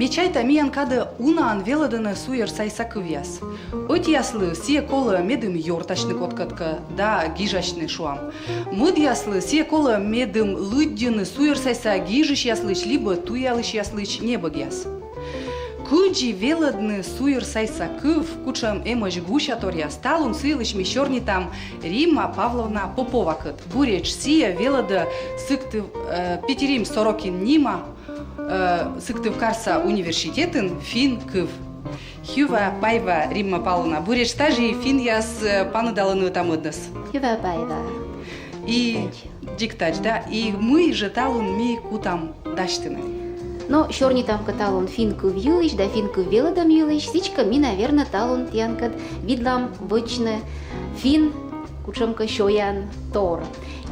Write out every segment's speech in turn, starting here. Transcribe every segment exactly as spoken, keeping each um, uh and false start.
Чайта, миян кадӧ унаӧн велӧдӧны суйӧр сайса кывъяс. Ӧтияслы сійӧ колӧ медым ёртасьны кодкӧдкӧ да гижасьны, шуам. Мӧдъяслы сійӧ колӧ медым лыддьыны суйӧр сайса гижысьяслысь либӧ туялысьяслысь небӧгъяс. Кыдзи велӧдны суйӧр сайса кыв, кутшӧм эмӧсь гусяторъяс, талун сы йылысь ми сёрнитам Римма Павловна Поповакӧд. Буретш сійӧ велӧдӧ Сыктыв, э, Питирим Сорокин нима, э, Сыктывкарса университетын финн кыв. Хюва пайва, Римма Павловна. Буретш тадзи финнъяс, э, паныдалӧны ӧта-мӧднас. Хюва пайва. И дзик тадз, да, и мый жӧ талун ми кутам дасьтыны? Но сёрнитам кӧ талун финн кыв йылысь да финн кыв велӧдӧм йылысь, сідзкӧ ми, наверно, талун тіянкӧд видлам вӧчны финн кутшӧмкӧ сёян тор.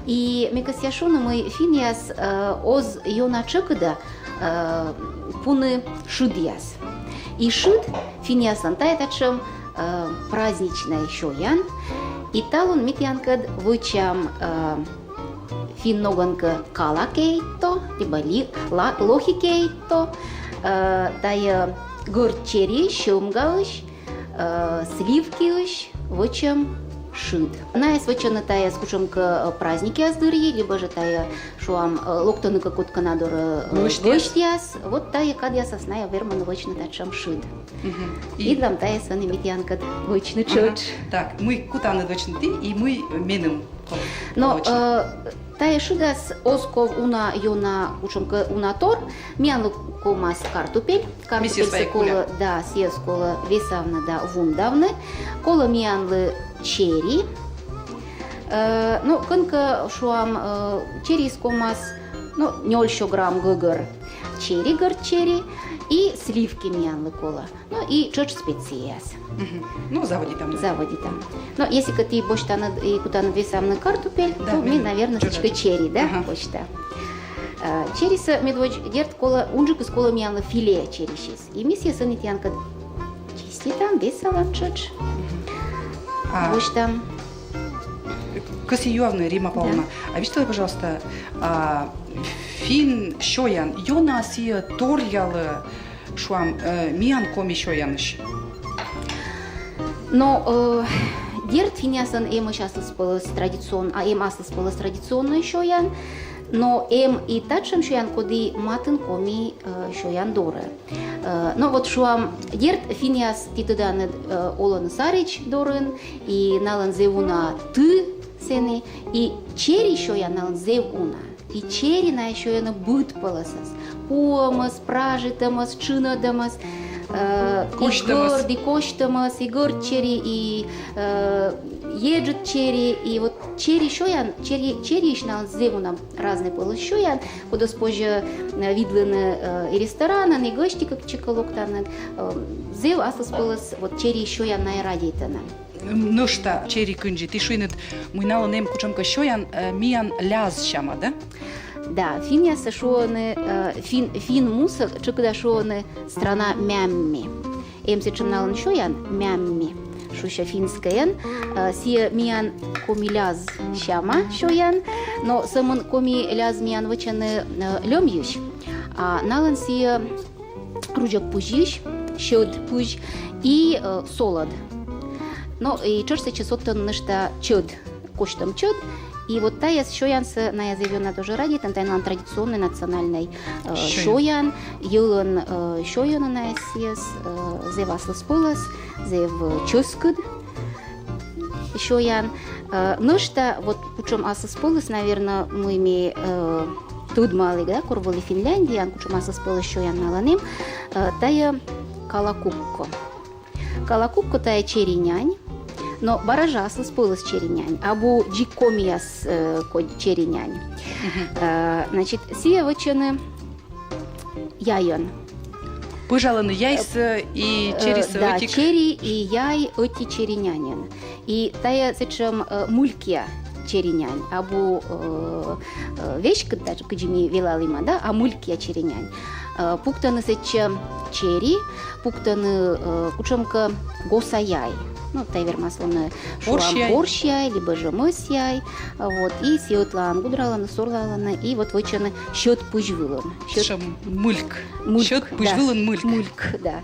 И ме кӧсъя шуны, мый финнъяс, э, оз ёна тшӧкыда, э, пуны шыдъяс. И шыд финнъяслӧн тайӧ татшӧм, э, праздничнӧй сёян. И талун ми тіянкӧд вӧчам, э, финн ногӧн кӧ калакейтто, либӧ ли-, ла-, лохикейтто, э, тайӧ гӧрд чери, сьӧмгаысь, э, сливкиысь вӧчӧм шыд. Найӧс вӧчӧны тайӧс кутшӧмкӧ, э, праздникъяс дырйи, либӧ жӧ тайӧ, шуам, э, локтӧны кӧ кодкӧ на дорӧ, э, гӧсьтъяс. Гӧсьтъяс. Вот тайӧ кадъясас найӧ вермӧны вӧчны татшӧм шыд. Мгм. И видлам тайӧс ӧні ми тіянкӧд вӧчны тшӧтш. Ага. Так, мый кутанныд вӧчны ті и мый меным. Но, э, тайӧ шыдас оз ков уна ёна кутшӧмкӧ уна тор, миянлы ковмас картупель. Картупельсӧ колӧ, да, сійӧс колӧ весавны да вундавны. Колӧ миянлы чери. Э, но кӧнкӧ, шуам, э, чериыс ковмас, но, нёльсё грамм гӧгӧр чери, гӧрд чери, и сливки миянлы колӧ. Ну, и тшӧтш специяс. Мгм. Ну, заводитам. Заводитам. Но если кӧ ті босьтанныд и кутанныд весавны картупель, да, то ми, наверно, сідзкӧ чери, да, босьтам. Ага. Э, черисӧ медводз, дерт, колӧ, унджыкыс колӧ миянлы филе черисьыс. И ми сійӧс ӧні тіянкӧд чиститам, весалам тшӧтш. Мгм. А, босьтам. Кӧсъя юавны, Римма Павловна. Да. А висьталӧй, пожалуйста, а, финн сёян ёна сійӧ торъялӧ, шуам, э, миян коми сёянысь? Но, э, дерт, финнъяслӧн эмӧсь аслыспӧлӧс традицион-, а, эм аслыспӧлӧс традиционнӧй сёян, но эм и татшӧм сёян, коді матын коми, э, сёян дорӧ. Э, но вот, шуам, дерт, финнъяс, ті тӧданныд, э, олӧны Саридз дорын, и налӧн зэв уна ты сэні, и чери сёян налӧн зэв уна. И чери найӧ сёйӧны быдпӧлӧсас. Пуӧмӧс, пражитӧмӧс, тшынӧдӧмӧс, э, и гӧрд, и косьтӧмӧс, и гӧрд чери, и, э, еджыд чери, и вот чери сёян, чери, чериысь налӧн зэв уна разнӧй пӧлӧс сёян, кодӧс позьӧ, э, видлыны, э, и ресторанын, и гӧсьті кӧ кытчӧкӧ локтанныд, э, зэв аслыспӧлӧс вот чери сёян найӧ радейтӧны. Нӧшта чери кындзи. Ті шуинныд, мый налӧн эм кутшӧмкӧ сёян, э, миян ляз сяма, да? Да, финнъясӧс шуӧны, э, фин-, финн мусӧ тшӧкыда шуӧны страна мямми. Эм сэтшӧм налӧн сёян мямми, шусьӧ финскӧйӧн, э, сійӧ миян коми ляз сяма сёян, но сӧмын коми ляз миян вӧчӧны, э, льӧмйысь, а налӧн сійӧ рудзӧг пызьысь, сьӧд пызь и, э, солӧд. Но и тшӧтш сэтчӧ содтӧны нӧшта чӧд, косьтӧм чӧд. И вот тайӧ сёянсӧ найӧ зэв ёна тоже радейтӧны, тайӧ налӧн традиционнӧй национальнӧй, э, сёян. Сёян, йӧлӧн, э, сёйӧны найӧ сійӧс, э, зэв аслыспӧлӧс, зэв, э, чӧскыд сёян. Э, нӧшта вот кутшӧм аслыспӧлӧс, наверно, мый ми, э, тӧдмалім, да, кор вӧлі Финляндияын, кутшӧм аслыспӧлӧс сёян налӧн эм, э, тайӧ калакукко. Калакукко — тайӧ чери нянь, но бара жӧ аслыспӧлӧс чери нянь, абу дзик комияс, э, кодь чери нянь. Мгм. Э, значит, сійӧ вӧчӧны яйӧн. Пӧжалӧны яйсӧ и, э, черисӧ, да, ӧтик. Чери и яй ӧти чери няньӧн. И тайӧ сэтшӧм, э, мылькъя чери нянь, абу, э, э, веськыд, даже кыдзи ми велалім, да, а мылькъя чери нянь. Э, пуктӧны сэтчӧ чери, пуктӧны, э, кутшӧмкӧ госа яй. Ну, тайӧ вермас лоны, шуам, поршъяй, поршъяй, либӧ жӧ мӧсъяй. Вот, и сійӧ ӧтлаын гудралӧны, сорлалӧны, и вот вӧчӧны сьӧд пызь вылын. Сьӧд... Сэтшӧм мыльк. Мыльк, сьӧд пызь, да, вылын мыльк. Мыльк, да.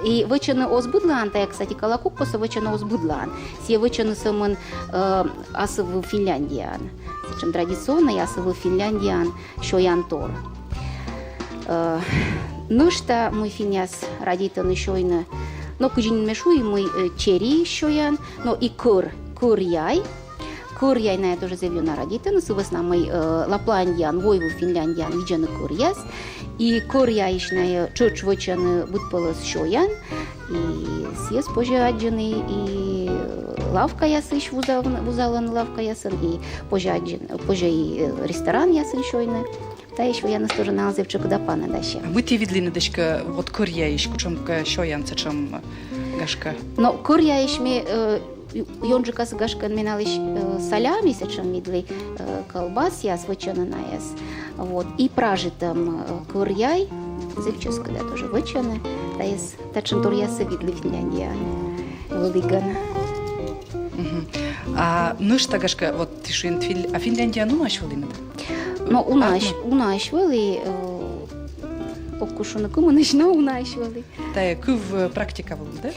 И вӧчӧны оз быдлаын, тайӧ, кстати, калакуккосӧ вӧчӧны оз быдлаын. Сійӧ вӧчӧны сӧмын, э, асыввыв Финляндияын. Сэтшӧм традиционнӧй асыввыв Финляндияын сёянтор. Э, нӧшта мый финнъяс радейтӧны сёйны, но кыдзи нин ме шуи, мый, э, чери сёян, но и кӧр, кӧр яй. Кӧр яй найӧ тоже зэв ёна радейтӧны, сы вӧсна мый, э, Лапландияын, войвыв Финляндияын видзӧны кӧр яйӧс. И кӧр яйысь найӧ тшӧтш вӧчӧны быдпӧлӧс сёян. И сійӧс позьӧ аддзыны и лавкаясысь, вузав-, вузалӧны лавкаясын, и позьӧ аддзыны, позьӧ и, э, ресторанъясын сёйны. Тайӧ сёяныс тоже налӧн зэв тшӧкыда паныдасьӧ. А мый ті видлінныд эськӧ вот кӧр яйысь кутшӧмкӧ сёян сэтшӧм, гашкӧ? Но кӧр яйысь ме, э, ю-, ёнджыкасӧ, гашкӧ, ме налысь, э, салями сэтшӧм видлі, э, колбасъяс вӧчӧны найӧс. Вот. И пражитӧм, э, кӧр яй, зэв чӧскыда тоже вӧчӧны. Тайӧс, татшӧм торъяссӧ видлі Финляндияын вӧлігӧн. Мгм. А нӧшта, гашкӧ, вот ті шуинныд, Фин-, а Финляндияын унаысь вӧлінныд? Но унаысь, унаысь вӧлі, э, ог кӧ шуны кымынысь, но унаысь вӧлі. Тайӧ кыв, э, практика вӧлі, да?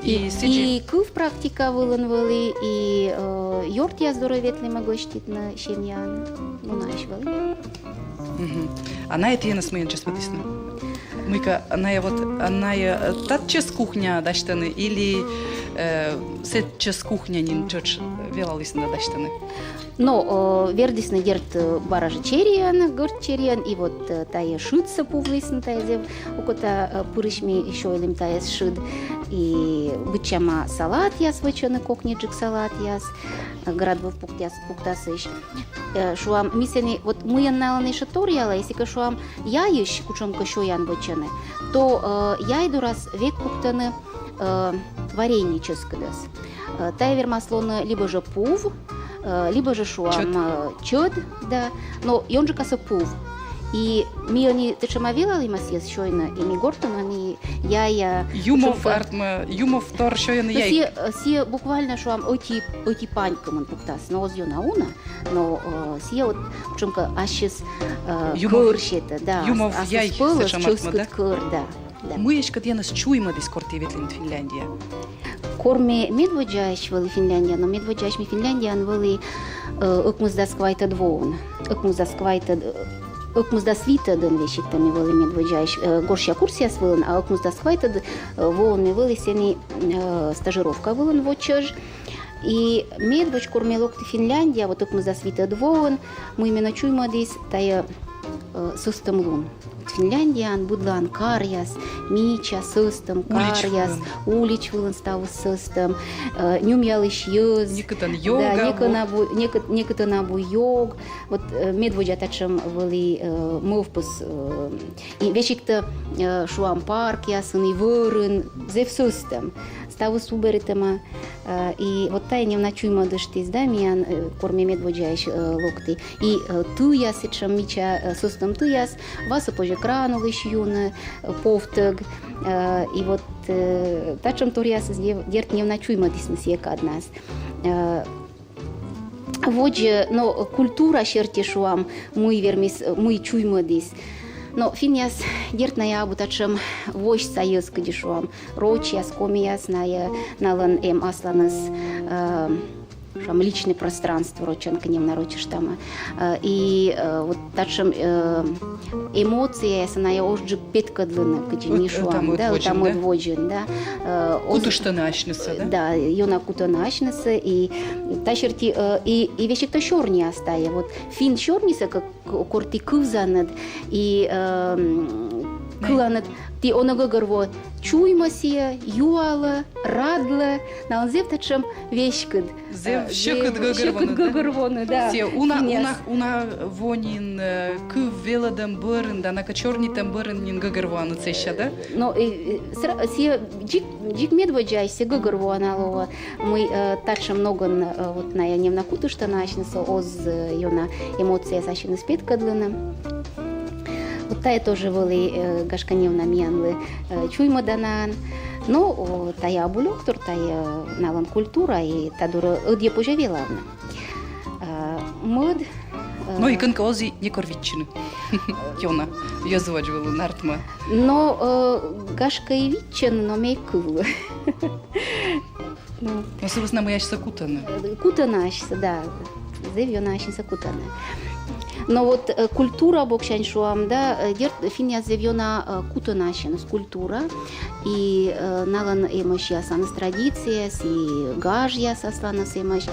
И, и сідзи и кыв практика вылын вӧлі, и, э, ёртъяс дорӧ ветлі ме гӧститны семьяӧн. Унаысь вӧлі. Мгм. А найӧ тіянӧс мыйӧн чӧскыдісны? Мыйкӧ найӧ вот, а найӧ, э, татчӧс кухня дасьтӧны или, э, сэтчӧс кухня нин тшӧтш велалісны дасьтыны? Но, э, вердісны, дерт, э, бара жӧ чериӧн, гӧрд чериӧн, и вот, э, тайӧ шыдсӧ пувлісны, тайӧ зэв окота, э, пырысь ми сёйлім тайӧс шыд. И быдсяма салатъяс вӧчӧны, кокниджык салатъяс, э, град выв пуктас-, пуктасысь. Э, шуам, ми сэні, вот мыйӧн налӧн ещӧ торъялӧ, если кӧ, шуам, яйысь кутшӧмкӧ сёян вӧчӧны, то, э, яй дорас век пуктӧны, э, варенье чӧскыдӧс. Э, тайӧ вермас лоны либӧ жӧ пув, э, либӧ жӧ, шуам, э, чӧд, да, но ёнджыкасӧ пув. И ми ӧні тэтшӧма велалім сійӧс сёйны, и ми гортын ӧні яя... Юмов, кутшӧмкӧ, артмӧ, юмов тор сёйӧны яй. Сійӧ, э, сійӧ буквально, шуам, ӧти, ӧти пань кымын пуктас, но оз ёна уна, но, э, сійӧ вот кутшӧмкӧ ассьыс, э, юмов, кӧр сетӧ, да, юмов яй, ассьыс пӧлӧс сэтшӧм артмӧ, да? Чӧскыд кӧр, да. Да. Мый эськӧ тіянӧс чуймӧдіс, кор ті ветлінныд Финляндияӧ? Кор ме медводдзаысь вӧлі Финляндияын, но медводдзаысь ме Финляндияын вӧлі, э, ӧкмысдас квайтӧд воын. Ӧкмысдас квайтӧд, э, ӧкмысдас витӧдын весиг тай ме вӧлі медводдзаысь, э, гожся курсъяс вылын, а ӧкмысдас квайтӧд, э, воын ме вӧлі сэні, э, стажировка вылын во чӧж. И медводз, кор ме локті Финляндияӧ, вот ӧкмысдас витӧд воын, мый менӧ чуймӧдіс, тайӧ, э, сӧстӧмлун. Финляндияын быдлаын каръяс, мича, сӧстӧм каръяс, улич вылын ставыс сӧстӧм, э, нюмъялысь йӧз. Некытӧн ёг, да, некытӧн абу, некыт-, некытӧн абу ёг. Вот, э, медводдза татшӧм вӧлі, э, мӧвпыс, э, и весиг тай, э, шуам, паркъясын и вӧрын зэв сӧстӧм. Ставыс уберитӧма. Э, и вот тайӧ неуна чуймӧдыштіс, да, миян, э, кор ме медводдзаысь, э, локті. И, э, тыяс, сэтшӧм мича, э, сӧстӧм тыяс, васӧ позьӧ кран улысь юны, э, повтӧг. Э, и вот, э, татшӧм торъясыс, дерт, неуна чуймӧдісны сійӧ каднас. Э, водзӧ, но культура серти, шуам, мый вермис, э, мый чуймӧдіс. Но финнъяс, дерт, найӧ абу татшӧм восьса йӧз, кыдзи, шуам, рочьяс, комияс, найӧ, налӧн эм асланыс, э, шуам, личнӧй пространство, рочӧн кӧ, неуна рочӧн шуӧма. Э, и, э, вот татшӧм, э, эмоцияяссӧ найӧ озджык петкӧдлыны, кыдзи ми шуам, да, ӧта-мӧд водзын, да. Э, оз-, кутыштӧны асьнысӧ, да? Да, ёна кутӧны асьнысӧ, и та серти, э, и, и весиг тай сёрниыс тайӧ. Вот финн сёрнисӧ кӧ к-, кор ті кывзанныд и, эм, кыланныд, ті онӧ гӧгӧрво, чуймӧ сійӧ, юалӧ, радлӧ, налӧн зэв татшӧм веськыд. Зэв, э, сьӧкыд гӧгӧрвоны, да? Сьӧкыд гӧгӧрвоны, да. Сійӧ уна, уна, уна во нин, э, кыв велӧдӧм бӧрын да накӧд сёрнитӧм бӧрын нин гӧгӧрвоанныд сэсся, да? Но, э, э, сра-, сійӧ дзик, дзик медводдзаысь сійӧ гӧгӧрвоана лоӧ. Мый, э, татшӧм ногӧн, э, вот найӧ неуна кутыштӧны асьнысӧ, оз, э, ёна эмоцияяс ассьыныс петкӧдлыны. Вот тайӧ тоже вӧлі, э, гашкӧ, неуна миянлы, э, чуймӧданаӧн. Но, о, тайӧ абу лёктор, тайӧ налӧн культура, и та дорӧ ӧдйӧ позьӧ велавны. А, мӧд, э, Но и кӧнкӧ оз и некор виччыны. Ёна, йӧз водзвылын артмӧ. Но, э, гашкӧ, и виччыны, но ме эг кывлы. Ну. Но сы вӧсна мый асьсӧ кутӧны. Кутӧны асьсӧ, да. Зэв ёна асьнысӧ кутӧны. Но вот, э, культура боксянь шуам, да, э, дерт, финнъяс зэв ёна, э, кутӧны асьныс культура. И, э, налӧн эмӧсь асланыс традицияяс, и гажъяс асланыс эмӧсь.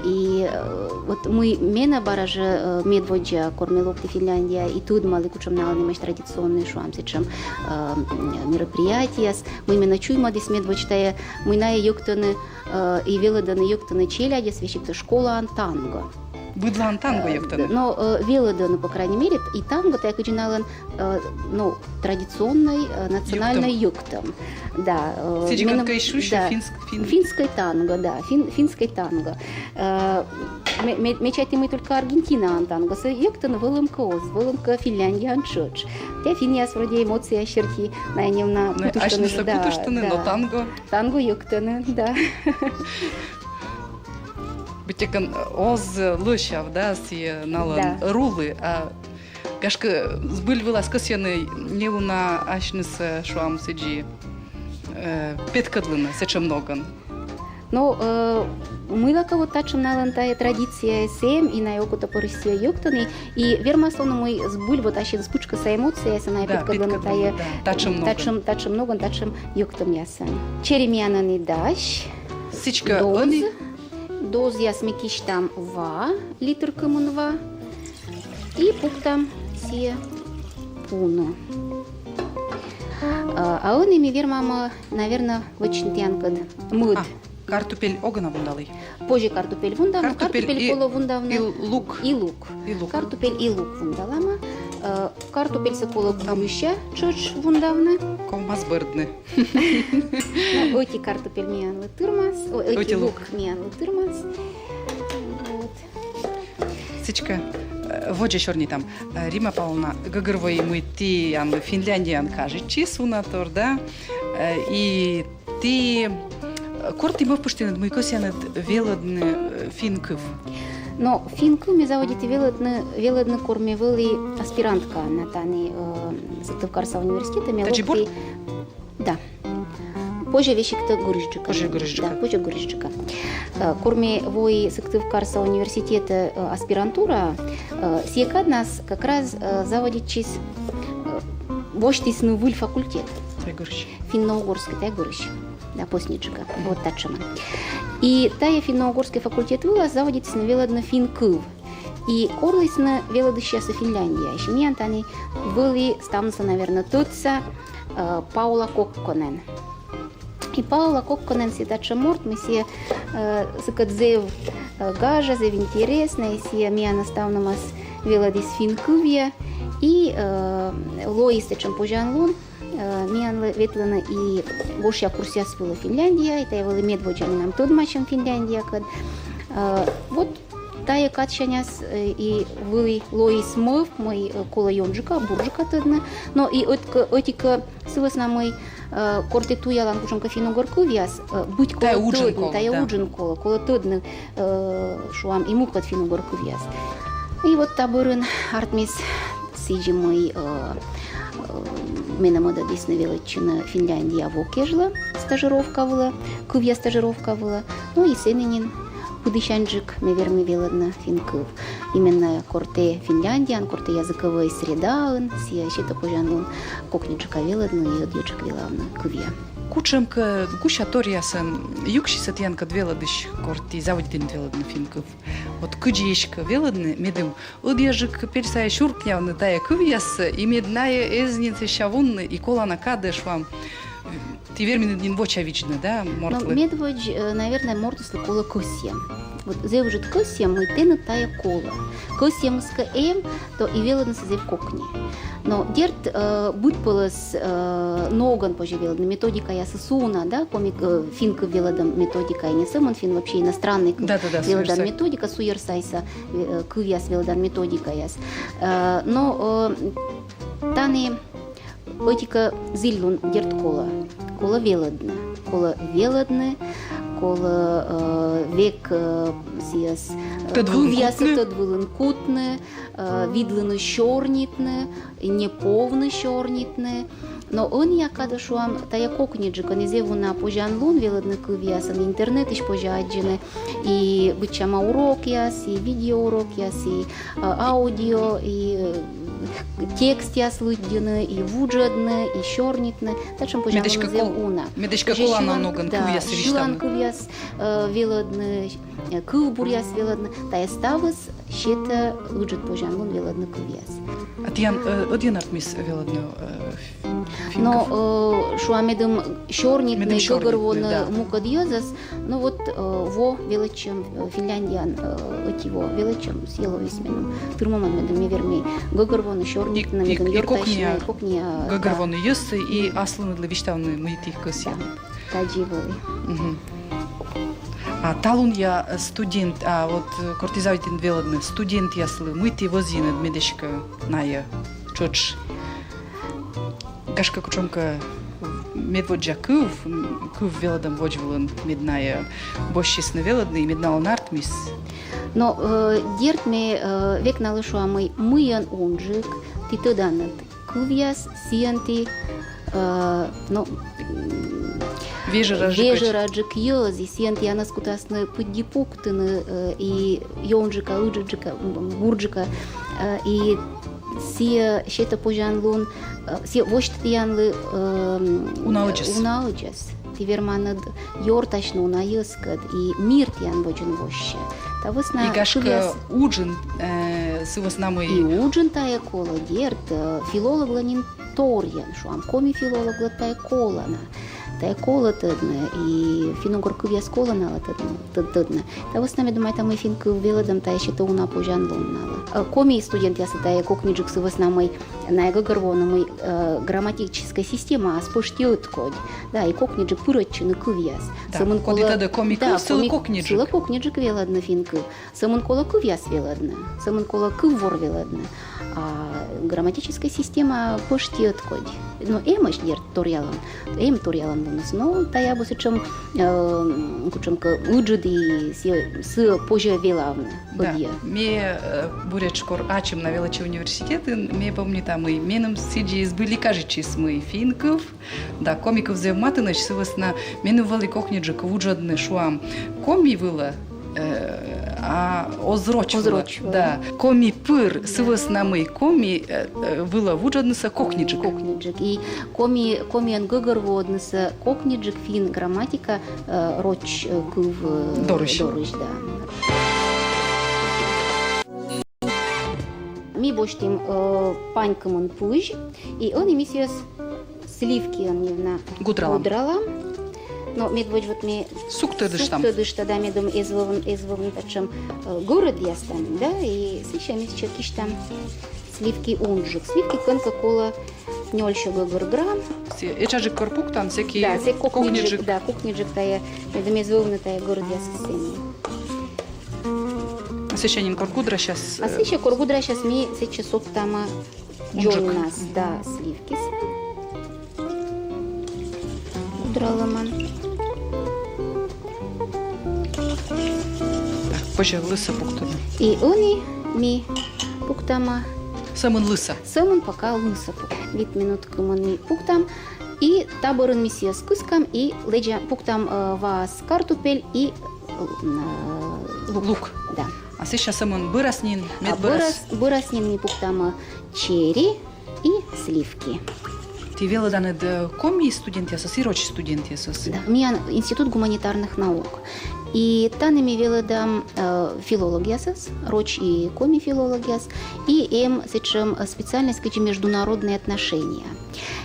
И, э, вот мый менӧ бара жӧ, э, медводдза, кор ме локті Финляндияӧ, и тӧдмалі, кутшӧм налӧн эмӧсь традиционнӧй, шуам, сэтшӧм, э, м, мероприятиеяс, мый менӧ чуймӧдіс медводз тайӧ, мый найӧ йӧктӧны, э, и велӧдӧны йӧктыны челядьӧс, весиг тӧ школаын танго. Быдлаын танго, э, йӧктӧны. Но, э, велӧдӧны, по крайней мере, и танго тайӧ кыдзи налӧн, э, ну, традиционнӧй, э, национальнӧй йӧктӧм. Да, э, сідзи менам, кӧнкӧ и шусьӧ, да, финск-, фин- финскӧй танго, да, фин-, финскӧй танго. Э, ме-, ме-, ме чайті, мый только Аргентинаын тангосӧ йӧктӧны, вӧлӧмкӧ оз, вӧлӧмкӧ Финляндияын тшӧтш. Тайӧ финнъяс вроде эмоцияяс серти, найӧ неуна кутыштӧны, асьнысӧ да, кутыштӧны, да. Но танго. Танго йӧктӧны, да. Быттьӧкӧ оз лӧсяв, да, сійӧ налӧн, да, рулы, а гашкӧ, збыль вылас кӧсйӧны неуна асьнысӧ, шуам, сідзи, э, петкӧдлыны сэтшӧм ногӧн. Но, э, мыйлакӧ вот татшӧм налӧн тайӧ традицияыс эм, и найӧ окота пӧрысь сійӧ йӧктӧны, и вермас лоны, мый збыль вот ассьыныс пытшкӧсса эмоцияясӧн найӧ, да, петкӧдлӧны, петкӧдлӧны тайӧ, да, татшӧм ногӧн, татшӧм, татшӧм ногӧн, татшӧм йӧктӧмъясӧн. Чери миян ӧні дась. Сідзкӧ, доз, ӧні. Дозъяс ми кисьтам ва, литр кымын ва. И пуктам сійӧ пуны. А, а ӧні ми вермам, наверно, вӧчны тіянкӧд мӧд. А, картупель огӧ на вундалӧй? Позьӧ картупель вундавны, картупель, картупель и, колӧ вундавны. И лук. И лук. И лук. Картупель и лук вундалам. Э, картупельсӧ колӧ гурысь тшӧтш вундавны. Ковмас бӧрдны. Но, ӧти картупель миянлы тырмас, о, ӧти, ӧти лук, лук миянлы тырмас. Вот. Сідзкӧ, э, водзӧ сёрнитам. Э, Римма Павловна, гӧгӧрвои, мый тіянлы Финляндияын кажитчис уна тор, да? Э, и ті, э, кор ті мӧвпыштінныд, мый кӧсъянныд велӧдны, э, финн кыв? Но финн кыв ме заводиті велӧдны, велӧдны, кор ме вӧлі аспиранткаӧн на тані, э, Сыктывкарса университетӧ, ме локті. Тадзи бур? Да. Позьӧ весиг тайӧ гырысьджыка. Позьӧ гырысьджыка. Да, позьӧ гырысьджыка. Э, кор ме вои Сыктывкарса университетӧ, э, аспирантураӧ, э, сійӧ каднас как раз, э, заводитчис, э, восьтісны выль факультет. Тайӧ гырысь. Финно-угорскӧй, тайӧ гырысь. Да, посниджыка. Вот татшӧмӧн. И тайӧ финно-угорскӧй факультет вылас заводитісны велӧдны финн кыв. И корлісны велӧдысьясӧс Финляндияысь. Миян тані вӧлі ставныслы, наверно, тӧдса, э, Паула Кокконен. И Паула Кокконен сійӧ татшӧм морт, мый сійӧ, э, сыкӧд зэв, э, гажа, зэв интереснӧй, и сійӧ миянӧс ставнымӧс велӧдіс финн кывйӧ. И, э, лои сэтшӧм позянлун, э, миянлы ветлыны и вошъя курсъяс вылӧ Финляндияӧ, и тайӧ вӧлі медводдза менам тӧдмасьӧм Финляндиякӧд. Э, вот тайӧ кадсяняс, э, и вӧлі лоис мӧвп, мый, э, колӧ ёнджыка, бурджыка тӧдны. Но и ӧтк-, ӧтикӧ сы вӧсна, мый, э, кор тэ туялан кутшӧмкӧ финн-угор кывъяс, э, быть колӧ тӧдны, тайӧ уджын колӧ, да, уджын колӧ, колӧ тӧдны, э, шуам, и мукӧд финн-угор кывъяс. И вот та бӧрын артмис сідзи, мый, э, э, менӧ мӧдӧдісны велӧдчыны Финляндия во кежлӧ стажировка вылӧ, кывъя стажировка вылӧ. Ну и сэні нин пыдісяньджык ме верми велӧдны финн кыв. Именно кор тэ Финляндияын, кор тэ языковӧй средаын, сійӧ сетӧ позянлун кокниджыка велӧдны и ӧдйӧджык велавны кывйӧ. Кутшӧмкӧ гусяторъясӧн юксис-ӧ тіянкӧд велӧдысь, кор ті заводитінныд велӧдны финн кыв? Вот кыдзи эськӧ велӧдны, медым ӧдйӧджык пель сайӧ сюркнявны тайӧ кывъяссӧ, и мед найӧ эз нин сэсся вунны, и колана кадӧ, шуам, ті верминныд нин вочавидзны, да, мортлы. Но медводз, э, наверное, мортыслы колӧ кӧсйӧм. Вот зэв ыджыд кӧсйӧм, мый тэныд тайӧ колӧ. Кӧсйӧмыс кӧ эм, то и велӧднысӧ зэв кокни. Но дерт, э, быдпӧлӧс, э, ногӧн позьӧ велӧдны, методикаясыс уна, да, коми, э, финн кыв велӧдӧм методика, и не сӧмын финн, вообще иностраннӧй кыв, да, да, да, велӧдан суйӧрсай методика, суйӧрсайса, э, кывъяс велӧдан методикаяс. Э, но, э, тані ӧтикӧ зільлун дерт колӧ. Колӧ велӧдны, колӧ велӧдны, колӧ, э, век, э, сійӧс, э, тӧд вылын кывъяссӧ кутны, тӧд вылын кутны, э, видлыны сёрнитны, не повны сёрнитны. Но ӧнія кадӧ, шуам, тайӧ кокниджык, ӧні зэв уна позянлун велӧдны кывъясӧн, интернетысь позьӧ аддзыны и быдсяма урокъяс, и видеоурокъяс, и, э, аудио, и, э, текстъяс лыддьыны, и вуджӧдны, и сёрнитны. Татшӧм позянлун зэв уна. Медым эськӧ колана ногӧн, да, кывъяс, сьылан кывъяс, э, велӧдны, э, кывбуръяс велӧдны. Тайӧ ставыс сетӧ ыджыд позянлун велӧдны кывъяс. А тіян, э, ӧдйӧн артмис велӧдны, э, финн кыв? Но, э, шуам, медым сёрнитны, медым сёрнитны, гӧгӧрвоны, да, мукӧд йӧзӧс, но вот, э, во велӧдчӧм, э, Финляндияын, э, ӧти во велӧдчӧм, сійӧ лоис меным тырмымӧн, медым ме верми гӧгӧрвоны, сёрнитны, и, медым и, и ёртасьны, кокни, кокни, а, гӧгӧрвоны, да, йӧзсӧ и, да, аслыныдлы висьтавны, мый ті кӧсъянныд. Да. Тадзи вӧлі. Мгм. А талунъя, э, студент, а вот, э, кор ті заводитінныд велӧдны, студентъяслы мый ті вӧзйинныд, медым эськӧ найӧ тшӧтш, гашкӧ, кутшӧмкӧ медводдза кыв, м, кыв велӧдӧм водзвылын, мед найӧ босьтчисны велӧдны, мед налӧн артмис. Но, э, дерт, ме, э, век налы шуа, мый мыйӧн унджык ті тӧданныд кывъяс, сійӧн ті, э, но, м, вежӧраджык, вежӧраджык йӧз, и сійӧн тіянӧс кутасны пыдди пуктыны, э, и ёнджыка, ыджыдджыка, м, бурджыка, э, и сійӧ сетӧ позянлун, э, сійӧ восьтӧ тіянлы, э, м, уна ӧдзӧс. Уна ӧдзӧс. Ті верманныд ёртасьны уна йӧзкӧд, и мир тіян водзын воссьӧ. Та вӧсна и, гашкӧ, кывъяс уджын, э, сы вӧсна мый. И уджын тайӧ колӧ, дерт, э, филологлӧн нин торйӧн, шуам, коми филологлы тайӧ колана. Тайӧ колӧ тӧдны, и финн-угор кывъяс колӧ налы тӧдны, тӧд-, тӧдны. Та вӧсна ме думайта, мый финн кыв велӧдӧм тайӧ сетӧ уна позянлун налы. Э, коми студентъяслы тайӧ кокниджык сы вӧсна, мый найӧ гӧгӧрвоны, мый, э, грамматическӧй системаыс пӧшти ӧткодь. Да, и кокниджык пырӧдчыны кывъяс. Да, сӧмын коді колӧ тӧдӧ коми кыв, да, сылы коми-, кокниджык. Сылы кокниджык велӧдны финн кыв. Сӧмын колӧ кывъяс велӧдны, сӧмын колӧ кыввор велӧдны. А грамматическӧй система пӧшти ӧткодь. Но эмӧсь, дерт, торъялан, эм торъяланлуныс. Но тайӧ абу сэтшӧм, э, кутшӧмкӧ ыджыд и сэ-, сійӧ позьӧ велавны. Да. Ӧдйӧ. Ме, э, буретш кор ачым на велӧдчи университетын, ме помнита, мый меным сідзи збыль и кажитчис, мый финн кыв да коми кыв зэв матынӧсь, сы вӧсна меным вӧлі кокниджык вуджӧдны, шуам, коми вылӧ, э, а оз роч вылӧ. Оз роч вылӧ. Да. Коми пыр, сы вӧсна мый коми, э, э, вылӧ вуджӧднысӧ кокниджык. Кокниджык. И коми, комиӧн гӧгӧрвоӧднысӧ кокниджык финн грамматика, э, роч, э, кыв, э, дорысь. Дорысь, да. Ми босьтім, э, пань кымын пызь, и ӧні ми сійӧс сливкиӧн нин на гудралам. Гудралам. Но медводз вот ме суктӧдышта. Суктӧдышта, да, медым эз вӧвны, эз вӧвны татшӧм, э, гӧрӧдъяс тані, да, и сэсся ми сэтчӧ кисьтам сливки унджык. Сливки кӧнкӧ колӧ нёльсё гӧгӧр грамм. Сэ-, этшаджык кор пуктан, сэки, да, сэк кокниджык, кокниджык. Да, кокниджык тайӧ, медым эз вӧвны тайӧ гӧрӧдъясыс сэні. А сэсся нин кор гудрасяс, а, э, сэсся кор гудрасяс, ми сэтчӧ содтамӧ унджык. Дзоньнас, да, сливкисӧ. Гудралӧмӧн. Так, позьӧ лысӧ пуктыны. И ӧні ми пуктамӧ. Сӧмын лысӧ. Сӧмын пока лысӧ пук-. Вит минут кымын ми пуктам. И та бӧрын ми сійӧс кыскам и лэдзам, пуктам, э, ваас картупель и, э, лук. Лук. Да. А сэсся сӧмын бӧрас нин, а мед бӧрас? Бӧрас, бӧрас нин ми пуктамӧ чери и сливки. Ті велӧданныд, э, коми студентъясӧс и роч студентъясӧс? Да, миян Институт гуманитарных наук. И тані ми велӧдам, э, филологъясӧс, роч и коми филологъяс, и эм сэтшӧм, э, специальность, кыдзи международные отношения.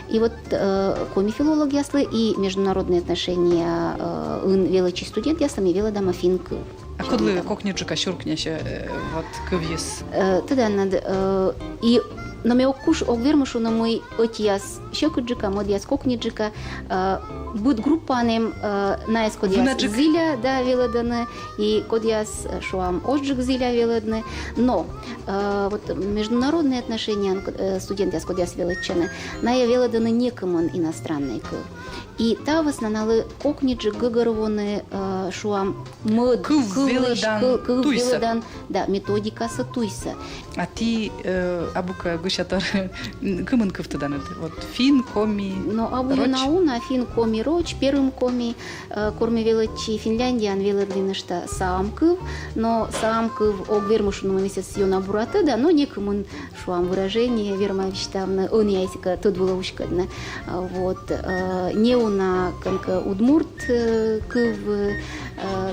И вот, э, коми филологъяслы и международные отношения, э, ын велӧдчи студентъяслы ми велӧдамӧ финн кыв. А кодлы кокниджыка сюркнясьӧ, э, вот, кывйыс? Э, тӧданныд, э, и, но ме ог куж, ог вермы шуны, мый ӧтияс сьӧкыдджыка, мӧдъяс кокниджыка, э, Быд группаын эм, э, найӧс, кодъяс зіля, да, велӧдӧны, и кодъяс, э, шуам, озджык зіля велӧдны. Но, э, вот международные отношенияын, э, студентъяс, кодъяс велӧдчӧны, найӧ велӧдӧны некымын иностраннӧй кыв. И та вӧсна налы кокниджык гӧгӧрвоны, э, шуам, мӧд кыв велӧдан, кыв велӧдан, да, методикасӧ туйсӧ. А ті, э, абу кӧ гусятор, кымын кывтӧданныд? Вот финн, коми, роч? Но абу ёна уна: финн, коми, роч, перым коми, э, кор ме велӧдчи Финляндияын, велӧдлі нӧшта саам кыв, но саам кыв ог вермы шуны, мый сійӧс ёна бура тӧда, но некымын, шуам, выражение верма висьтавны, ӧнія эськӧ тӧд вылӧ уськӧдны. А, вот, э, неуна кӧнкӧ удмурт, э, кыв, э,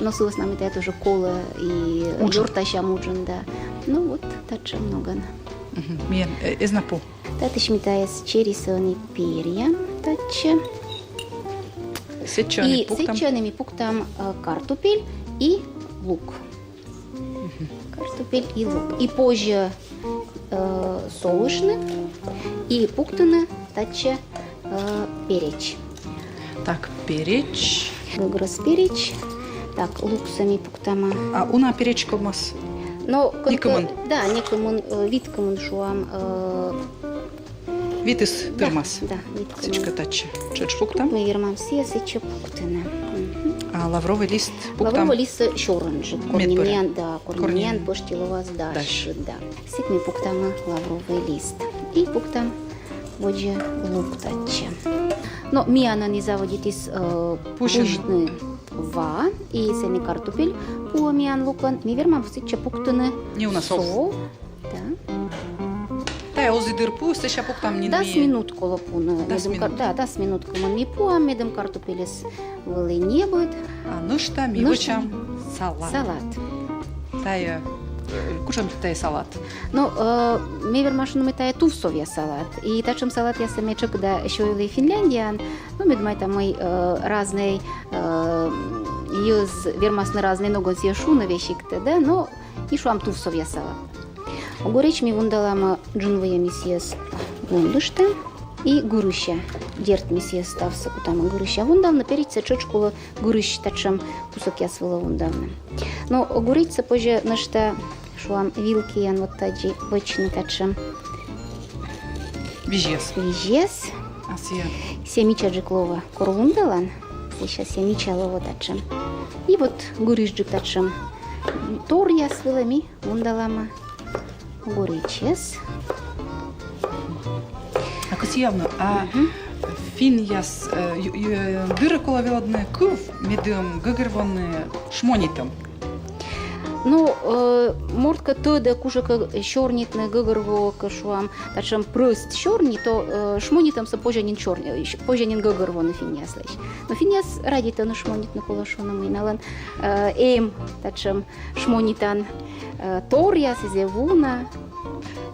но сы вӧсна мый тайӧ тоже колӧ и ёртасям уджын, да. Ну вот, татшӧм ногӧн. Мгм. Миян, э, эз на пу. Татысь ми тайӧс черисӧ ӧні перъям татчӧ. Сэтчӧ ӧні пуктам. И сэтчӧ ӧні ми пуктам, э, картупель и лук. Мгм. Картупель и лук. И позьӧ, э, солышны и пуктыны татчӧ, э, перец. Так, перец. Гӧгрӧс перец. Так, луксӧ ми пуктам. А уна перец ковмас? Но кӧнкӧ, некымын? Да, некымын, э, вит кымын, шуам, э, витыс тырмас. Да, вит кымын. Сідзкӧ татчӧ тшӧтш пуктам. Ми вермам сійӧс сэтчӧ пуктыны. Мгм. А лавровый лист пуктам? Лавровый листсӧ сёрӧнджык. Кор нин миян, да, кор нин миян пӧшти лоас дасьыд, да. Сідз ми пуктам лавровый лист. И пуктам водзӧ лук татчӧ. Но миян ӧні заводитіс, э, пузьны ва, и сэні картупель пуӧ миян лукӧн. Ми вермам сэтчӧ пуктыны неуна со. Со. Да. Тайӧ оз и дыр пу, сэсся пуктам нин. Дас минут колӧ пуны. Дас минут. Да, дас минут кымын ми пуам, медым картупельыс вӧлі небыд. А нӧшта ми вӧчам салат. Салат. Тайӧ, э, кутшӧм тайӧ салат? Но, э, ме верма шуны, мый тайӧ тувсовъя салат. И татшӧм салатъяссӧ ме тшӧкыда сёйлі Финляндияын. Но, мед майтам, мый, э, разнӧй, э, йӧз вермасны разнӧй ногӧн сійӧс шуны весигтӧ, да, но и шуам тувсовъя салат. Огурец ми вундалам, э, джын выйӧ ми сійӧс вундыштам. И гырыся. Дерт, ми сійӧс ставсӧ кутам гырыся вундавны, перецсӧ тшӧтш колӧ гырысь татшӧм кусокъяс вылӧ вундавны. Но огурецсӧ позьӧ нӧшта, шуам, вилкиян вот тадзи вӧчны татшӧм. Визьяс. Визьяс. А сійӧ? Сійӧ мичаджык лоӧ, кор вундалан, сэсся сійӧ мича лоӧ татшӧм. И вот гырысьджык татшӧм торъяс вылӧ ми вундалам огуречьяс. А кӧсъявны, а финнъяс, э, ю-, ю-, э, дыр-ӧ колӧ велӧдны кыв, медым гӧгӧрвоны шмонитӧм? Ну, э, морт кӧ тӧдӧ кужӧ кӧ сёрнитны, гӧгӧрвоӧ кӧ, шуам, татшӧм прӧст сёрни, то, э, шмонитӧмсӧ позьӧ нин сёр-, э, позьӧ нин гӧгӧрвоны финнъяслысь. Но финнъяс радейтӧны шмонитны, колӧ шуны, мый налӧн, э, эм татшӧм шмонитан, э, торъяс, зэв уна.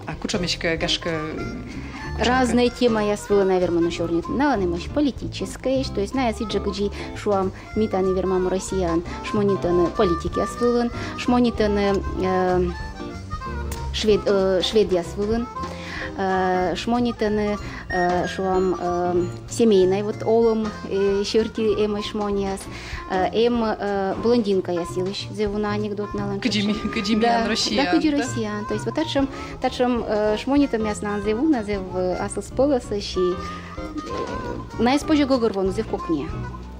А кутшӧмӧсь кӧ, гашкӧ, кутшӧм кӧ? Разнӧй темаяс вылӧ найӧ вермӧны сёрнитны. Налӧн эмӧсь политическӧйӧсь, то есть найӧ сідзжӧ, кыдзи, шуам, ми тані вермам Россияын, шмонитӧны политикъяс вылын, шмонитӧны, э, швед-, э, шведъяс вылын, э, шмонитӧны, э, шуам, э, семейнӧй вот олӧм, э, серти эмӧсь шмоньяс. Э, эм, э, блондинкаяс йылысь зэв уна анекдот налӧн. Кыдзи ми-, кыдзи миян Россияын, да? Да, кыдзи Россияын. То есть вот татшӧм, татшӧм, э, шмонитӧмъяс налӧн зэв уна, зэв, э, аслыспӧлӧсӧсь, и, э, найӧс позьӧ гӧгӧрвоны зэв кокниа.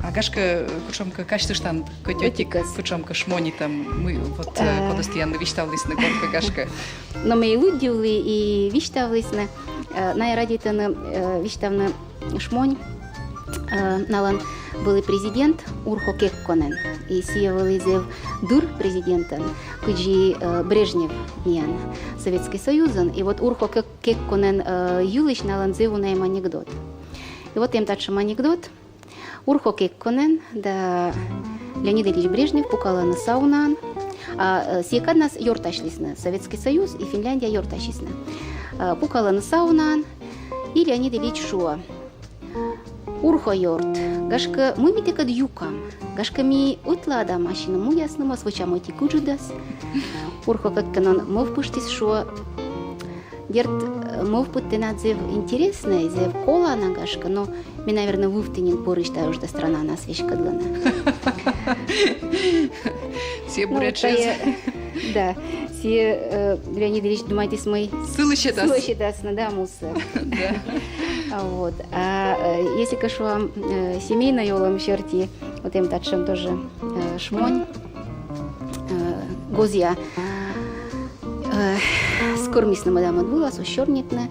А гашкӧ, э, кутшӧмкӧ казьтыштан кӧть ӧтик, кутшӧмкӧ шмонитӧм, мый, вот, э, кодӧс тіянлы висьтавлісны, кор кӧ, гашкӧ? Но ме и лыддьывлі, и висьтавлісны, э, найӧ радейтӧны, э, висьтавны шмонь, э, налӧн вӧлі президент Урхо Кекконен. И сійӧ вӧлі зэв дыр президентӧн, кыдзи, э, Брежнев миян Советскӧй Союзын. И вот Урхо Кек-, Кекконен, э, йылысь налӧн зэв уна эм анекдот. И вот эм татшӧм анекдот. Урхо Кекконен да Леонид Ильич Брежнев пукалӧны саунаын. А, э, сійӧ каднас ёртасьлісны, Советскӧй Союз и Финляндия ёртасисны. Э, пукалӧны саунаын, и Леонид Ильич шуӧ: «Урхо ёрт, гашкӧ, мый ми тэкӧд юкам? Гашкӧ, ми ӧтлаӧдам ассьыным муяснымӧс, вӧчам ӧти ыджыдӧс?» Урхо Кекконен мӧвпыштіс, шуӧ: Дерт, э, мӧвпыд тэнад зэв интереснӧй, зэв колана, гашкӧ, но ме, наверно, вывті нин пӧрысь та ыджда странаӧс веськӧдлі на. Сійӧ бурячыс. Да. Сійӧ, э, Леонид Ильич думайтіс, мый сылы сетас. Сылы сетас, ну да, мусӧ. Да. А вот. А, э, если кӧ шуам, э, семейнӧй олӧм серти, вот эм татшӧм тоже, э, шмонь, э, гозъя. Э, скӧрмисны мӧда-мӧд вылас, оз сёрнитны,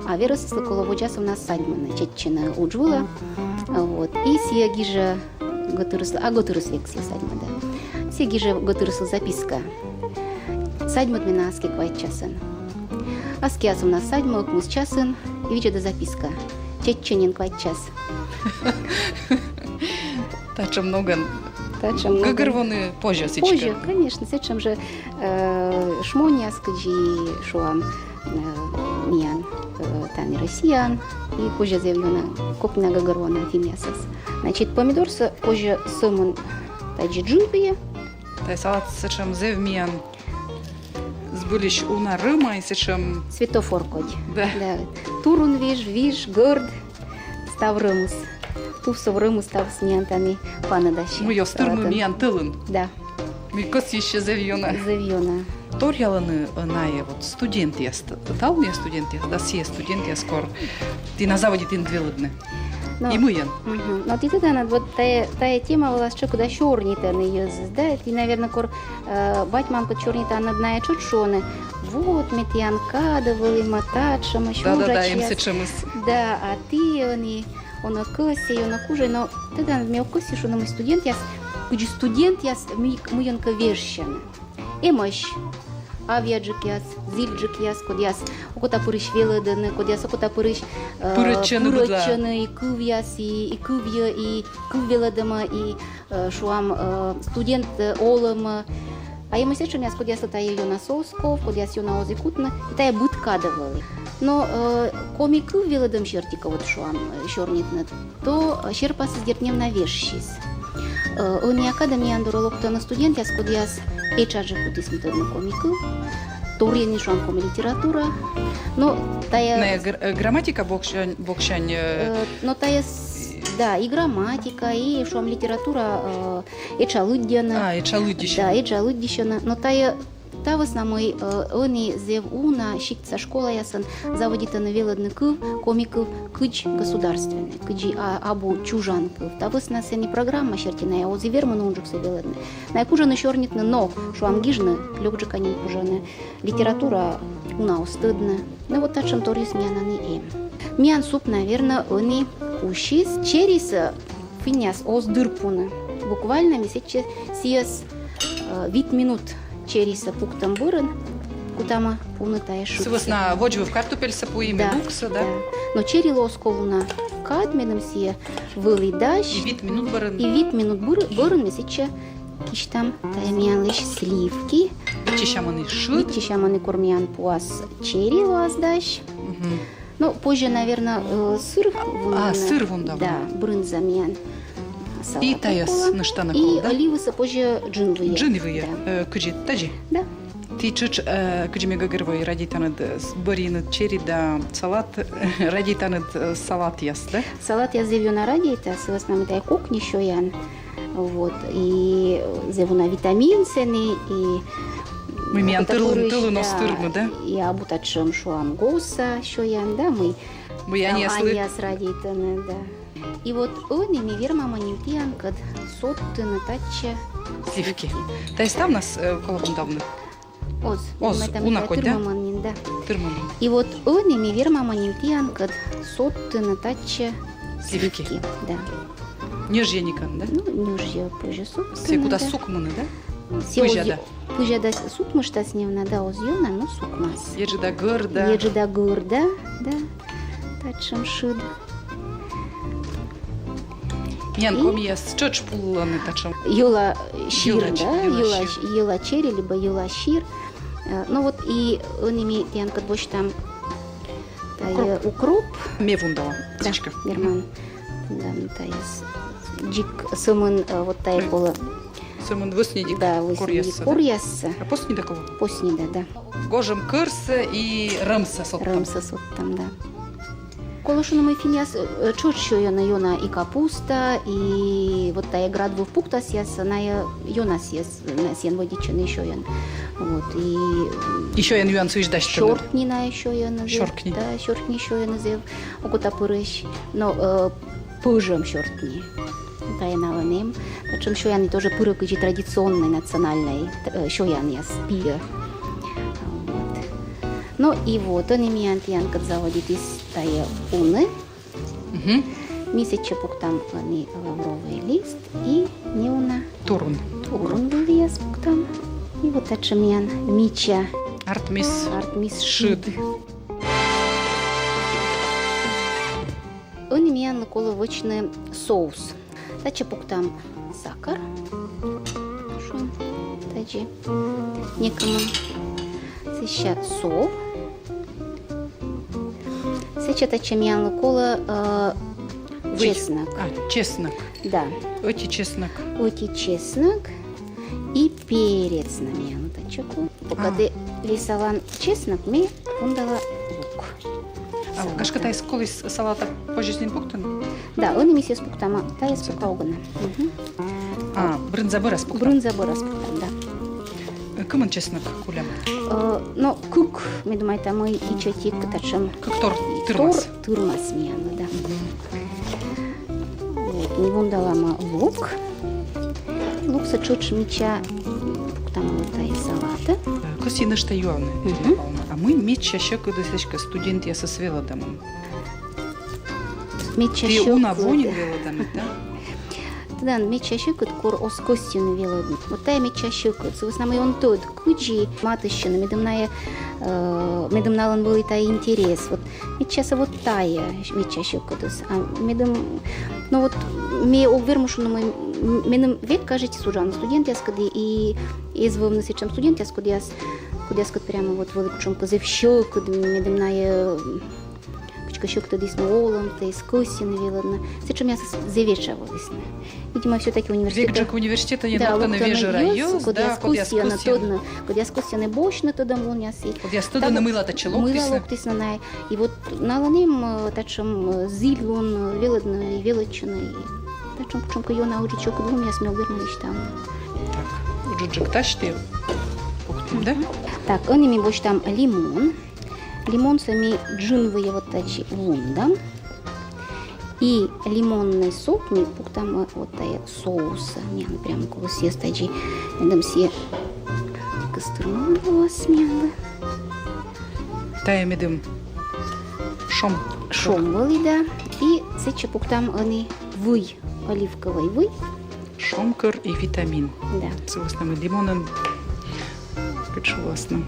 а верӧсыслы колӧ водзас овнас садьмыны, чеччыны удж вылӧ. Вот. И сійӧ гижӧ гӧтырыслы, а гӧтырыс век сійӧ садьмӧдӧ. Сійӧ гижӧ гӧтырыслы записка. Садьмӧд менӧ аски квайт часӧн. Аскиас овнас садьмӧ ӧкмыс часын, и видзӧдӧ записка. Чеччы нин квайт час. Татшӧм ногӧн. Татшӧм ногӧн. Гӧгӧрвоны позьӧ сідзкӧ. Позьӧ, конечно, сэтшӧм жӧ, э, шмоньяс, кыдзи, шуам, э, миян, э, тані Россияын, и позьӧ зэв ёна, кокни на гӧгӧрвоны финнъясӧс. Значит, помидорсӧ позьӧ сӧмын тадзи джын выйӧ. Тайӧ салат сэтшӧм зэв миян збыльысь уна рӧма и сэтшӧм. Светофор кодь. Да. Да. Турун виж, виж, гӧрд, став рӧмыс. Тувсов рӧмыс ставыс миян тані паныдасьӧ. Мый оз тырмы миян тӧлын. Да. Мый кӧсйысьӧ зэв ёна. Зэв ёна. Торъялӧны, э, найӧ вот студентъяс, т-, талунъя студентъяс, да сійӧ студентъяс, кор ті на заводитінныд велӧдны. Но, и мыйӧн. Мгм. Но ті тӧданныд, вот тайӧ, тайӧ тема вылас тшӧкыда сёрнитӧны йӧзыс, да, ті, наверно, кор, э, бать-мамкӧд сёрнитанныд, найӧ тшӧтш шуӧны: вот, ме тіян кадӧ вӧлі, ме татшӧмӧсь, да, да, да, ужасьяс. Эм сэтшӧмыс. Да, а ті ӧні, онӧ кӧсйӧй, онӧ кужӧй, но тӧданныд, ме ог кӧсйы шуны, мый студентъяс, кыдзи студентъяс, мый, мыйӧнкӧ вежсьӧны. Эмӧсь авъяджыкъяс, зільджыкъяс, кодъяс окотапырысь велӧдӧны, кодъяс окотапырысь, э, пырӧдчӧны быдлаӧ. Пырӧдчӧны и кывъяс, и, и кывйӧ, и кыв велӧдӧмӧ, и, э, шуам, э, студент, э, олӧмӧ. А эмӧсь сэтшӧмъяс, кодъяслы тайӧ ёнасӧ оз ков, кодъяс ёна оз и кутны, и тайӧ быд кадӧ вӧлі. Но, э, коми кыв велӧдӧм серти кӧ вот, шуам, э, сёрнитны, то, э, серпасыс, дерт, нем на вежсис. Э, ӧнія кадӧ миян дорӧ локтӧны студентъяс, кодъяс этшаджык кутісны тӧдны коми кыв, торйӧн нин, шуам, коми литература. Но тайӧ... Найӧ гр-, э, грамматика боксянь, боксянь, э, э, но тайӧ с-, да, и грамматика, и, шуам, литература, э, этша лыддьӧны. А, этша лыддьысьӧны. Да, этша лыддьысьӧны. Но тайӧ та вӧсна, мый, э, ӧні зэв уна сиктса школаясын заводитӧны велӧдны кыв, коми кыв, кыдз государственнӧй, кыдзи, а, абу чужан кыв. Та вӧсна сэні программа серти найӧ оз и вермыны унджыксӧ велӧдны. Найӧ кужӧны сёрнитны, но, шуам, гижны лёкджыка нин кужӧны, литература уна оз тӧдны. Но вот татшӧм торйыс миян ӧні эм. Миян суп, наверно, ӧні кусис. Черисӧ финнъяс оз дыр пуны. Буквально ми сэтчӧ сійӧс, э, вит минут черисӧ пуктӧм бӧрын кутамӧ пуны тайӧ шыдсӧ. Сы вӧсна водзвыв картупельсӧ пуим и буксӧ, да? Да. Но черилы оз ков уна кад, медым сійӧ вӧлі дась. И вит минут бӧрын. И вит минут бӧр-, бӧрын ми сэтчӧ кисьтам тайӧ миянлысь сливки. Виччысям ӧні шыд. Виччысям ӧні, кор миян пуас чери лоас дась. Мгм. Ну, позьӧ, наверно, э, сыр вундавны. А, сыр вундавны. Да, брынза миян. И тайӧс нӧшта на ков, да? И оливасӧ позьӧ джын выйӧ. Джын выйӧ. Да. Э, кыдзи, тадзи? Да. Ті тшӧтш, э, кыдзи ме гӧгӧрвои, радейтанныд, э, с-, бӧрйинныд чери да салат, радейтанныд, э, салатъяс, да? Салатъяс зэв ёна радейта, сы вӧсна мый тайӧ кокни сёян. Вот, и зэв уна витамин сэні, и... Мый миян тылын, тылын оз тырмы, да? И абу татшӧм, шуам, госа сёян, да, мый... Мый аньяслы. Аньяс радейтӧны, да. И вот ӧні ми вермамӧ нин тіянкӧд содтыны татчӧ сливки. Сливки. Тайӧ ставнас, э, колӧ вундавны? Оз. Оз, уна кодь, да? Тырмымӧн нин, да. Тырмымӧн. И вот ӧні ми вермамӧ нин тіянкӧд содтыны татчӧ сливки. Сливки. Да. Ньӧжйӧникӧн, да? Ну, ньӧжйӧ позьӧ содтыны, да. Сійӧ кутас сукмыны, да? Сійӧ пызяда. Пызяда сукмыштас нин на, да, оз ёна, но сукмас. Еджыда гӧрда. Еджыда гӧрда, да. Татшӧм шыд. Миян комияс тшӧтш пуӧны татшӧм. Йӧла сир, да, йӧла, йӧла чери либӧ йӧла сир. Э, ну вот и ӧні ми тіянкӧд босьтам тайӧ укроп. Ме вундала. Да, верман. Да, ну, тайӧ с-, дзик сӧмын, э, вот тайӧ колӧ. Сӧмын вӧсньыдик. Да, вӧсньыдик Коръяссӧ, да? Коръяссӧ. А постньыда кого? Постньыда, да. Гожӧм кӧрсӧ и рӧмсӧ соктам. Рӧмсӧ соктам, да. Колӧ шуны, мый финнъяс, э, тшӧтш сёйӧны ёна и капуста, и вот тайӧ град выв пуктасъяс, найӧ ёнасъяс, найӧ сійӧн вӧдитчӧны и сёйӧны. Вот, и... И сёйӧны юан сыысь дасьтӧны. Сёркни найӧ сёйӧны зэв. Сёркни. Да, сёркни сёйӧны зэв. Окота пырысь. Но, э, пӧжӧм сёркни. Тайӧ налӧн эм. Тачӧм сёян тоже пырӧ кыдзи традиционнӧй, национальнӧй, э, сёянъяс пиӧ. Вот. Но и вот, ӧні миян тіянкӧд заводитіс тайӧ уны. Мгм. Ми сэтчӧ пуктам ӧні лавровый лист и неуна Турун. турун вылас пуктам. И вот тачӧм миян мича. Артмис. Артмис Шыд. шыд. Ӧні миянлы колӧ вӧчны соус. Тачӧ пуктам сакар. Шуам, тадзи. Некымын. Сэсся со. Сэсся тачӧ миянлы колӧ, э, Вӧй. Чеснок. А, чеснок. Да. Ӧти чеснок. Ӧти чеснок и перец на миянлы тачӧ колӧ. Пока А. Тэ весалан чеснок, ме вундала лук. А, гашкӧ, тайӧс коліс салатӧ позьӧ нин пуктыны? Да, ӧні ми сійӧс пуктам, а тайӧс пока ог на. Мгм. А, брынза бӧрас пуктам. Брынза бӧрас пуктам, да. Кымын чеснок кулям? Э, но кык, ме думайта, мый ичӧтик тачӧм. Кык тор тырмас. Тор тырмас миянлы, да. Вот, ми вундалам лук. Луксӧ тшӧтш мича пуктам вот тайӧ салатӧ. Кӧсйи нӧшта юавны, Мгм. Елена Павловна, а мый медся сьӧкыдыс эськӧ студентъясӧс велӧдӧмын? Медся Ті уна сьӧкыд. Во нин велӧданныд, да? Тіян медся сьӧкыд, кор оз кӧсйыны велӧдны. Вот тайӧ медся сьӧкыд. Сы вӧсна мый он тӧд, кыдзи матыстчыны, медым найӧ, э, медым налӧн вӧлі тайӧ интерес. Вот медсясӧ вот тайӧ медся сьӧкыдыс. А медым, но вот ме ог вермы шуны, мый м-, меным век кажитчис, уджавны студентъяскӧд и эз вӧвны сэтшӧм студентъяс, кодъяс, кодъяскӧд прямо вот вӧлі кутшӧмкӧ зэв сьӧкыд, медым найӧ кыдзкӧ сьӧктӧдісны олӧмтӧ, эз кӧсйыны велӧдны. Сэтшӧмъяс зэв этша вӧлісны. Видимо, всё-таки университетын... Векджык университетын, да, локтӧны вежӧра йӧз, да, кодъяс кӧсйӧны тӧдны, кодъяс кӧсйӧны босьтны тӧдӧмлунъясӧ. Кодъяс тӧдӧны, мыйла татчӧ локтісны. Мыйла локтісны найӧ. И вот налӧн эм, э, тачӧм, э, зільлун, э, велӧдны и велӧдчыны. И тачӧм кутшӧмкӧ ёна ыджыд сьӧкыдлунъяс, ме ог вермы висьтавны. Так, ыджыдджык тасьті пуктім, да? Так, ӧні ми босьтам лимон. Лимонсӧ ми джын выйӧ вот тадзи вундам. И лимоннӧй сок ми пуктам, э, вот тайӧ соусӧ. Миян прямо колӧ сійӧс тадзи, медым сійӧ кӧть тырмалан лоас миянлы. Тайӧ медым шом. Шом вӧлі, да. И сэтчӧ пуктам ӧні вый, оливкӧвӧй вый. Шомкӧр и витамин. Да. Сы вӧсна мый лимонын, кыдз шуласны,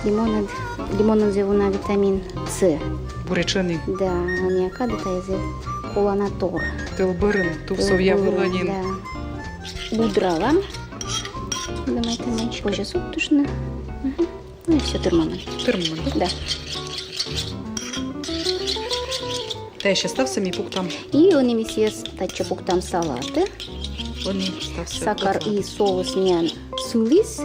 лимонын, лимонын зэв уна витамин С. Буретш ӧні. Да, ӧнія кадӧ тайӧ зэв колана тор. Тӧл бӧрын, тувсовъя вылӧ нин. Да. Гудралам. Думаю, там позьӧ соктыштны. Мгм. Ну и всё, тырмымӧн. Тырмымӧн, да? Да. Тайӧ ещӧ ставсӧ ми пуктам. И ӧні ми сійӧс татчӧ пуктам салатӧ. Ӧні ставсӧ. Сакар и соус миян сыліс.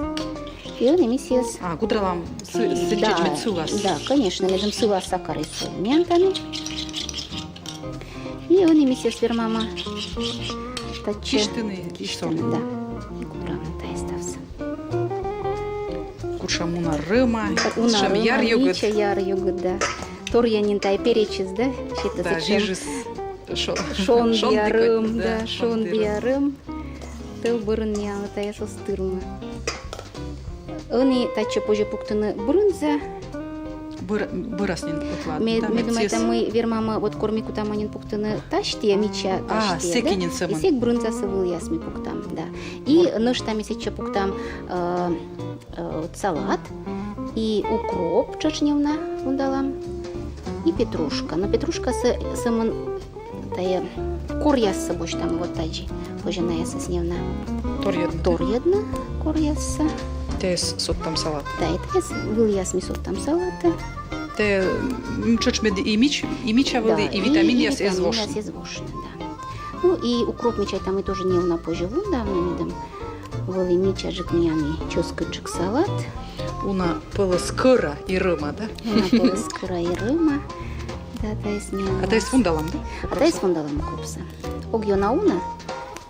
И ӧні ми сійӧс. А, гудралам сы-, сэтчӧдз, мед сылас. Да, конечно, медым сылас сакар и соус миян тані. И ӧні ми сійӧс вермам татчӧ кисьтыны, кисьтыны, да. И гудрам тайӧ ставсӧ. Кутшӧм уна рӧма, уна рӧма, яр ёгыд. Мича яр ёгыд, да. Торйӧн нин тайӧ перечыс, да? Да, вежис. Шон-, шондіа рӧм, да, шондіа рӧм. Тӧл бӧрын миянлы тайӧс оз тырмы. Ӧні татчӧ позьӧ пуктыны брынза. Бӧр-, бӧрас нин ӧтлаӧ, да? Ме, ме думайта, мый вермам, вот кор ми кутам нин пуктыны тасьтіӧ, мича тасьтіӧ, да? И сэк брынзасӧ вылас ми пуктам, да. И нӧшта ми сэтчӧ пуктам, э, э, салат, и укроп тшӧтш неуна вундалам, и петрушка. Но петрушкасӧ сӧмын тайӧ коръяссӧ босьтам вот тадзи. Позьӧ найӧс неуна торйӧдны. Торйӧдны коръяссӧ. Тайӧс содтам салатӧ. Да, и тайӧс вылас ми содтам салатӧ. Тайӧ, м, тшӧтш мед и мич-, и мича вӧлі, да, и витаминъяс эз вошны. Эз вошны, да. Ну и укроп, ме чайта, мый тоже не уна позьӧ вундавны, медым вӧлі мичаджык миян и чӧскыдджык салат. Уна пӧлӧс кӧра и рӧма, да? Уна пӧлӧс кӧра и рӧма. Да, тайӧс миян. А тайӧс вундалам, да? А тайӧс вундалам укропсӧ. Ог ёна уна,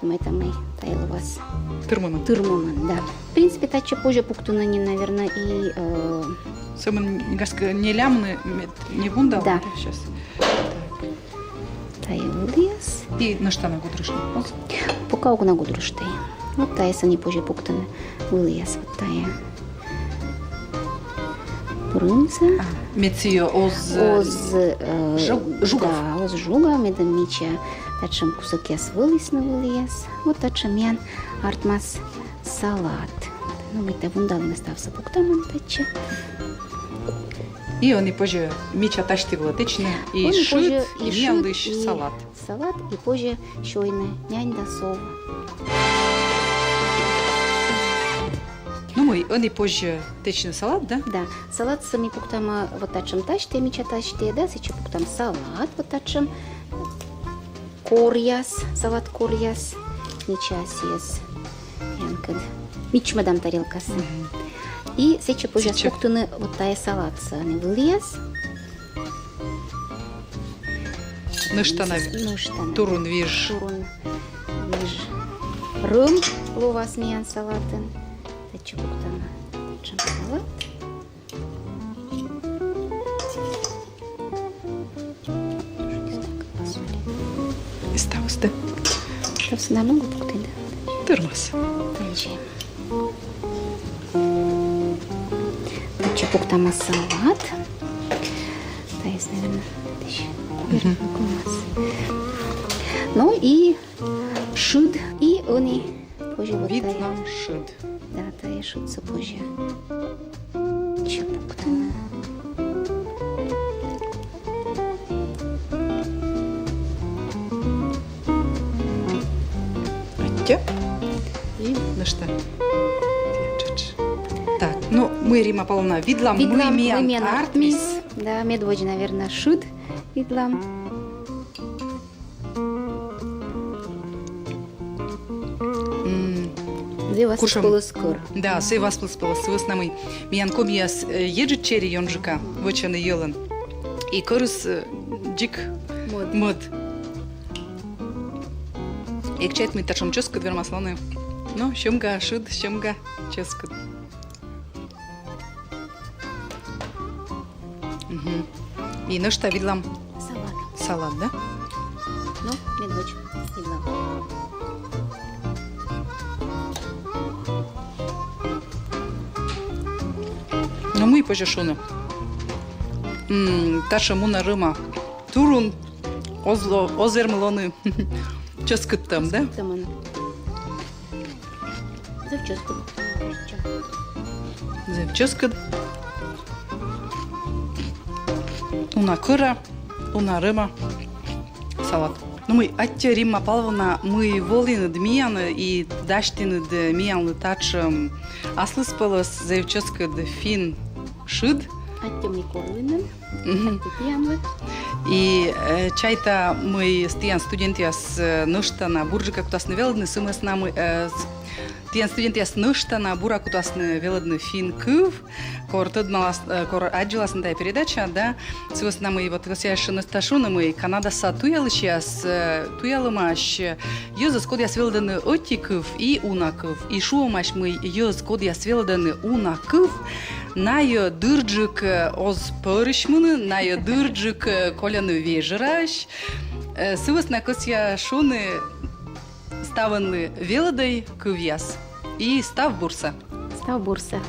мый тайӧ, мый тайӧ лоас тырмымӧн. Тырмымӧн, да. В принципе, татчӧ позьӧ пуктыны нин, наверно, и, э, сӧмын гашкӧ не лямны, мед не вундалны. Да. Сейчас. Тайӧ выліас. И нӧшта на гудрыштны? Пока ог на гудрышт. Вот тайӧс ӧні позьӧ пуктыны выліас, вот тайӧ. Пырымсӧ. А, мед сійӧ оз, э, оз, э, жу-, жугав. Да, оз жугав, медым мича татшӧм кусӧкъяс вӧлісны выліас. Вот татшӧм миян артмас салат. Ну, мый тайӧ, вундалам ставсӧ, пуктам татчӧ. И ӧні позьӧ мича тасьті вылӧ тэчны и шыд, и миянлысь салат. Салат и позьӧ сёйны нянь да сов. Ну, мый, ӧні позьӧ тэчны салат, да? Да. Салатсӧ ми пуктам, э, вот татшӧм тасьті, мича тасьті, да, сэтчӧ пуктам салат, вот татшӧм коръяс, салат коръяс, мича сійӧс. Янкыд. Мичмӧдам тарелкасӧ. Мгм. И сэтчӧ позьӧ пуктыны вот тайӧ салатсӧ ӧні выліас. Нӧшта на. Нӧшта на. Турун виж. Турун виж рӧм лоас миян салатын. Татчӧ пуктам татшӧм салат. И ставыс, да? Ставсӧ на могу пуктыны, да? Тырмас. Тадзи. Татчӧ пуктам салат. Тайӧс, наверно, тадзи. Мгм. Ну и шыд, и ӧні позьӧ вот тайӧ. Видлам шыд. Да, тайӧ шыдсӧ позьӧ чепуктыны. Аттьӧ. И нӧшта. Так, ну, мый, Римма Павловна, видлам, мый миян артмис. Да, медводз, наверно, шыд видлам. М. Зэв аслыспӧлӧс кӧр. Да, зэв аслыспӧлӧс, сы вӧсна мый миян комияс, э, еджыд чери ёнджыка вӧчӧны йӧлӧн. И кӧрыс, э, дзик мӧд. Мӧд. Эг чайт, мый татшӧм чӧскыд вермас лоны. Но сьӧмга шыд, сьӧмга чӧскыд. Мгм. И нӧшта видлам салат. Салат, да? Ну, медводз видлам. Ну, мый позьӧ шуны. М, татшӧм уна рӧма турун оз ло-, оз вермы лоны чӧскыдтӧм, да? Чӧскыдтӧмӧн. Зэв чӧскыд. Зэв чӧскыд. Уна кӧра, уна рӧма салат. Ну мый, аттьӧ, Римма Павловна, мый волінныд миянӧ и дасьтінныд миянлы татшӧм аслыспӧлӧс, зэв чӧскыд финн шыд. Аттьӧ, мый корлінныд. Мгм. Тіянлы. И, э, чайта, мый тіян студентъяс, э, нӧшта на бурджыка кутасны велӧдны, сы вӧсна мый, э, с-, тіян студентъяс нӧшта на бура кутасны велӧдны финн кыв, кор тӧдмалас-, э, кор аддзыласны тайӧ передача, да, сы вӧсна мый вот кӧсъя эшшӧ нӧшта шуны, мый Канадаса туялысьяс, э, туялӧмаӧсь, э, йӧзӧс, кодъяс велӧдӧны ӧти кыв и уна кыв. И шуӧмаӧсь, мый йӧз, кодъяс велӧдӧны уна кыв, найӧ дырджык, э, оз пӧрысьмыны, найӧ дырджык, э, кольӧны вежӧраӧсь. Э, сы вӧсна кӧсъя шуны ставӧнлы велӧдӧй кывъяс. И став бурсӧ. Став бурсӧ.